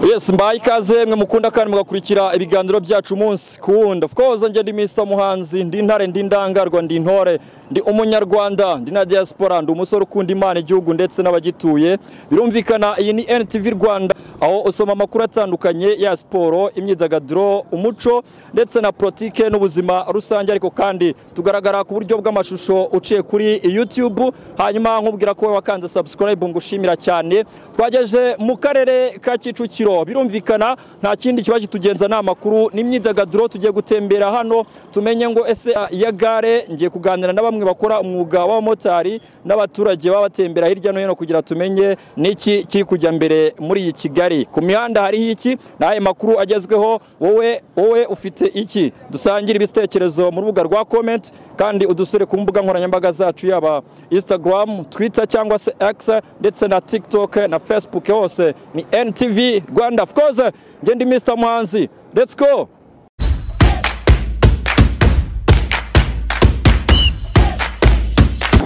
Yes, mbaye ikaze mwe mukunda kandi mugakurikira ibiganiro byacu umunsi ku wundi. Of course njye ndi Mr Muhanzi, ndi intare, ndi indangarwa, ndi intore, ndi umunyarwanda, ndi na diaspora, ndi umusore ukunda Imana, igihugu ndetse n'abagituye. Birumvikana iyi ni NTV Rwanda, aho usoma amakuru atandukanye ya siporo, imyidagaduro, umuco ndetse na politike n'ubuzima rusange, ariko kandi tugaragara ku buryo bw'amashusho uciye kuri YouTube. Hanyuma nkubwira ko wakanze subscribe, ngushimira cyane. Twageze mu karere ka Kicukiro, birumvikana nta kindi kiba kitugenza ni amakuru n'imyidagaduro. Tugiye gutembera hano tumenye ngo ese ya gare. Ngiye kuganira na bamwe bakora umwuga w'abamotari n'abaturage baba batembera hirya no hino kugira tumenye niki kiri kujya mbere muri iyi Kigali. Ku mihanda hariho iki? N'aye makuru agezweho? Wowe ufite iki? Dusangire ibitekerezo mu rubuga rwa comment, kandi udusure ku mbuga nkoranyambaga zacu, yaba Instagram, Twitter cyangwa se X, ndetse na TikTok na Facebook, hose ni NTV Rwanda. Of course njye ndi Mr Muhanzi, let's go.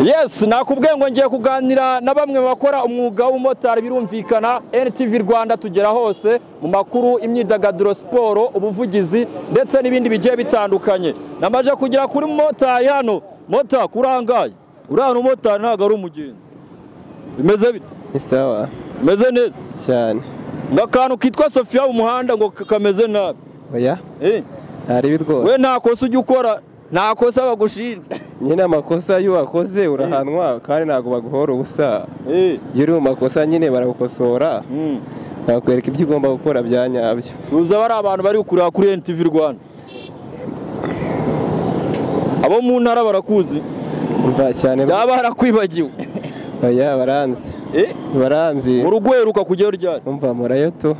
Yes, nakubwiye ngo ngiye kuganira na bamwe bakora umwuga w'umumotari. Birumvikana NTV Rwanda tugera hose mu makuru, imyidagaduro, siporo, ubuvugizi ndetse n'ibindi bigiye bitandukanye. Namaje kugera kuri motari hano. Mota kurangaye, uriya umumotari ntabwo ari umugenzi. Bimeze bite? Ni sawa. Bimeze neza cyane. Ngo akantu kitwa Sofia mu muhanda ngo kameze nabi. Oya, ntari rwose. We nta kosa ujya ukora, nta kosa bagushinja. Nyine amakosa iyo wakoze urahanwa, kandi ntabwo baguhora ubusa. Iyo uri mu makosa nyine baragukosora, bakwereka ibyo ugomba gukora bya nyabyo. Tuza bari abantu bari kureba kuri NTV Rwanda, abo mu ntara barakuzi. Umva cyane. Byaba barakwibagiwe? Oya, baranzi. Baranzi. Mu rugo uheruka kujyayo ryari? Umva murayo tu.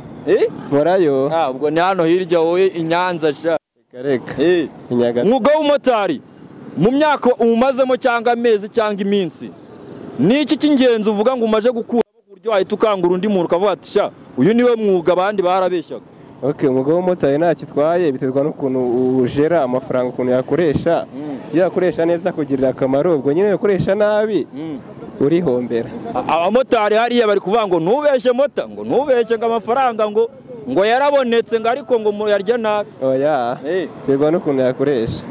Murayo. Ubwo ni hano hirya wowe i Nyanza sha. Reka. Umwuga w'umumotari mu myaka umazemo cyangwa amezi cyangwa iminsi, ni iki cy'ingenzi uvuga ngo umaje gukuramo ku buryo wahita ukangura undi muntu ukavuga ati sha uyu niwe mwuga abandi barabeshyaga? Okay, umwuga w'umumotari ntacyo utwaye, biterwa n'ukuntu ujera amafaranga, ukuntu yakoresha. Iyo yakoresha neza kugirira akamaro, ubwo nyine yakoresha nabi urihombera. Abamotari hariya bari kuvuga ngo ntubeshye mota, ngo ntubeshye ngo amafaranga ngo yarabonetse, ngo ariko ngo muyarya nabi. Oya, biterwa n'ukuntu yakoresha.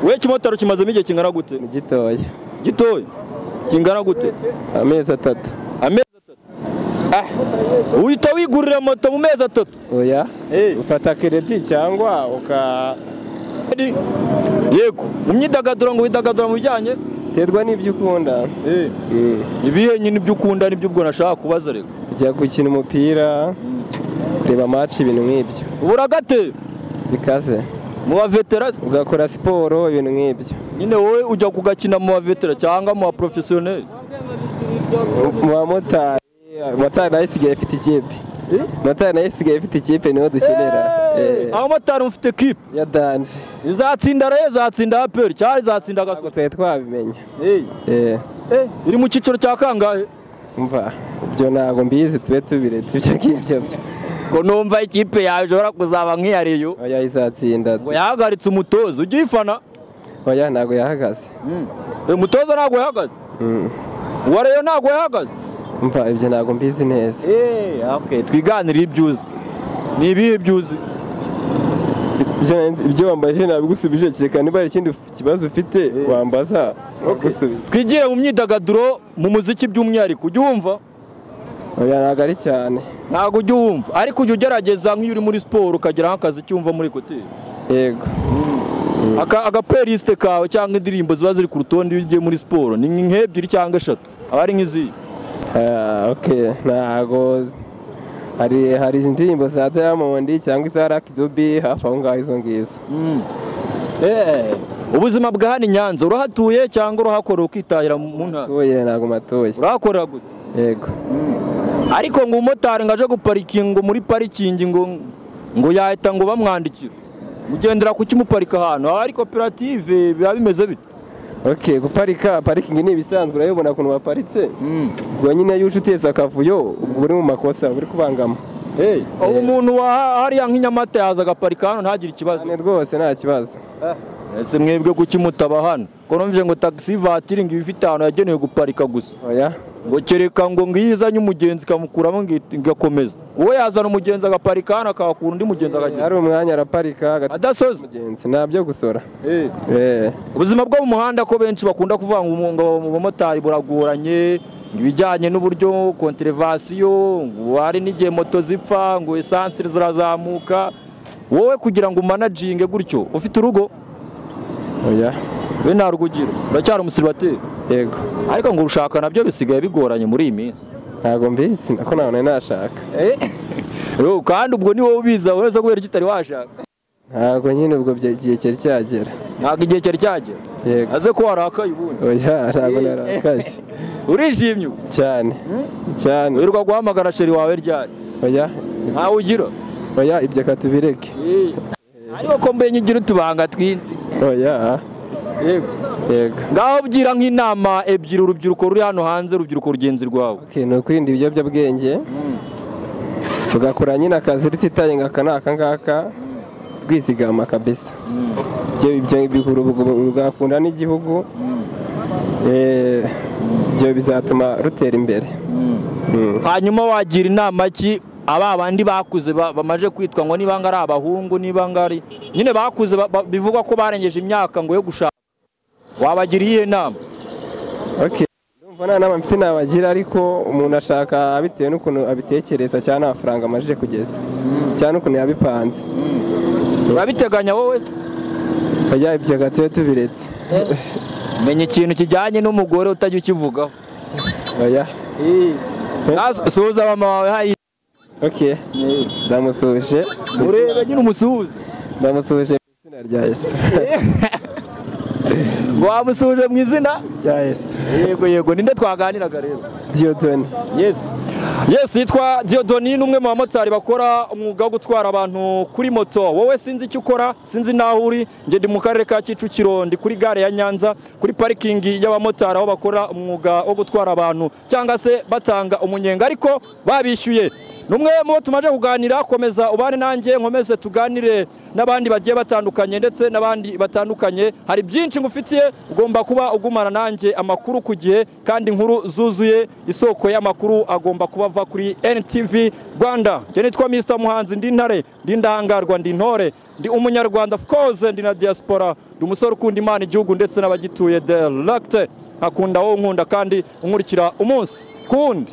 We ikimotari kimazemo igihe kingana gute? Ni gitoya. Gitoya kingana gute? Amezi 3. Amezi 3. Uhita wigurira moto mu mezi 3? Oya, ufata kredi cyangwa uka. Yego, mu myidagaduro ngo widagadura mu bijyanye? Terwa n'ibyo ukunda. Ibihe nyine ibyo ukunda nibyo ubwo nashaka kubaza rego. Kujya gukina umupira, kureba match, ibintu nk'ibyo. Uragate bikaze mu bavetera, ugakora siporo, ibintu nk'ibyo. Nyine wowe ujya kugakina mu bavetera cyangwa mu baprofessionnel? Mu bamotari. Motari nayo isigaye ifite ikipe. Motari nayo isigaye ifite ikipe, niho dukenera. Abamotari mufite kipe ya danje. Izatsinda Rayon, izatsinda APR cyangwa izatsinda Gasogi? Twari twabimenye. Iri mu cyiciro cya kangahe? Umva ibyo ntabwo mbizi, tube tubiretse ibyo ngibyo byo. Ngo numva ikipe yawe ishobora kuzaba nk'iya Rayon. Oya, izatsinda. Ngo yahagaritse umutoza, ujya uyifana? Oya, ntabwo yahagaze. Umutoza ntabwo yahagaze? Uwa Rayon ntabwo yahagaze? Umva ibyo ntabwo mbizi neza. Okay, twiganire ibyo uzi. Ni ibihe ibyo uzi? Ibyo wambaje nabigusubije, kereka niba hari ikindi kibazo ufite wambaza nagusubiza. Twigire mu myidagaduro, mu muziki by'umwihariko, ujya wumva? Oya, ntabwo ari cyane. Ntabwo ujya wumva, ariko ujya ugerageza nk'iyo uri muri siporo ukagira nk'akazi cyumva muri koteri. Yego. Aga playlist kawe cyangwa indirimbo ziba ziri ku rutonde iyo ugiye muri siporo ni nk'ebyiri cyangwa eshatu, aba ari nk'izihe? Okay, ntabwo hari indirimbo za Diamond cyangwa iza Lucky Dube, hafi aho ngaho izo ngizo. Ubuzima bwa hano i Nyanza, urahatuye cyangwa urahakora ukitahira mu ntara? Atuye, ntabwo matuye. Urahakorera gusa? Yego. Ariko ngo umumotari ngo aje guparikinga muri parikingi ngo yahita ngo bamwandikira. Mugendera kuki muparika ahantu? Hari koperative biba bimeze bite? Okay, guparika parikingi ni ibisanzwe, urayibona ukuntu baparitse. Ubwo nyine iyo uje uteza akavuyo ubwo uri mu makosa, uri kubangama. Ubu umuntu wa hariya nk'inyamata yaza agaparika hano ntagire ikibazo? Rwose nta kibazo. Ese mwebwe kuki mutaba hano? Ko numvise ngo taxi vatiri ngo ifite ahantu yagenewe guparika gusa. Oya. Ngo kereka ngo ngizanye umugenzi kamukuramo ngakomeza. Uwo yazana umugenzi agaparika hano akahakura undi mugenzi akagenda. Ari umwanya araparika adasoza umugenzi ntabyo gusora. Ubuzima bwo mu muhanda ko benshi bakunda kuvuga ngo mu bamotari buragoranye, ibijyanye n'uburyo kontrevasiyo, ngo hari n'igihe moto zipfa, ngo essence zirazamuka. Wowe kugira ngo umanaginge gutyo ufite urugo? Oya. We nta rugo ugira, uracyari umusiribateri? Yego. Ariko ngo urushaka nabyo bisigaye bigoranye muri iyi minsi. Ntabwo mbizi, nako ntabwo nashaka. Kandi ubwo ni wowe ubiza wese kubera icyo utari washaka. Ntabwo nyine ubwo igihe cyari cyagera. Ntabwo igihe cyari cyagera? Yego. Aze ko warakaye ubundi? Oya, ntabwo narakaye. Urishimye? Cyane. Cyane. Wirirwa guhamagara sheri wawe ryari? Oya. Ntawe ugira? Oya, ibyo katubireke. Ariko ko mbenye ugira utubanga twinshi. Oya. Yego. Yego. Ngaho bwira nk'inama ebyiri urubyiruko ruri hano hanze, urubyiruko rugenzi rwawe. Okay, no kwirinda ibiyobyabwenge. Tugakora nyine akazi rutitaye ngaka naka ngaka, twizigama kabisa. Ibyo bigakunda n'igihugu. Ibyo bizatuma rutera imbere. Hanyuma wagira inama ki aba bandi bakuze bamaje kwitwa ngo niba ngari abahungu niba ngari nyine bakuze bivugwa ko barengeje imyaka ngo yo gushaka, wabagira iyihe nama? Okay, ndumva nta nama mfite nabagira, ariko umuntu ashaka bitewe n'ukuntu abitekereza cyangwa amafaranga amajije kugeza cyangwa n'ukuntu yabipanze. Urabiteganya wowe? Oya, ibyo gatoya tubiretse. Menya ikintu kijyanye n'umugore utajya ukivugaho. Oya. Suhuza mama wawe hayi. Okay. Ndamusuhuje. Urebe nyine umusuhuze. Ndamusuhuje mu izina rya Yesu. Wamusuhuje mu izina rya Yesu. Yego yego, ninde twaganiraga rero? Dieudonné. Yes. Yes, yitwa Dieudonné, ni umwe mu bamotari bakora umwuga wo gutwara abantu kuri moto. Wowe sinzi icyo ukora, sinzi naho uri, nge ndi mu karere ka Kicukiro, ndi kuri gare ya Nyanza, kuri parikingi y'abamotari aho bakora umwuga wo gutwara abantu cyangwa se batanga umunyenga ariko babishyuye. Numwe mu bo tumaje kuganira, komeza ubane nanjye nkomeze tuganire n'abandi bagiye batandukanye ndetse n'abandi batandukanye. Hari byinshi ngufitiye, ugomba kuba ugumana nanjye amakuru ku gihe kandi inkuru zuzuye. Isoko y'amakuru agomba kuba ava kuri NTV Rwanda. Njye nitwa Mr Muhanzi, ndi intare, ndi indahangarwa, ndi intore, ndi umunyarwanda, of course ndi na diaspora, ndi umusore ukunda Imana, igihugu ndetse n'abagituye. Direct akunda wowe unkunda kandi unkurikira umunsi kundi.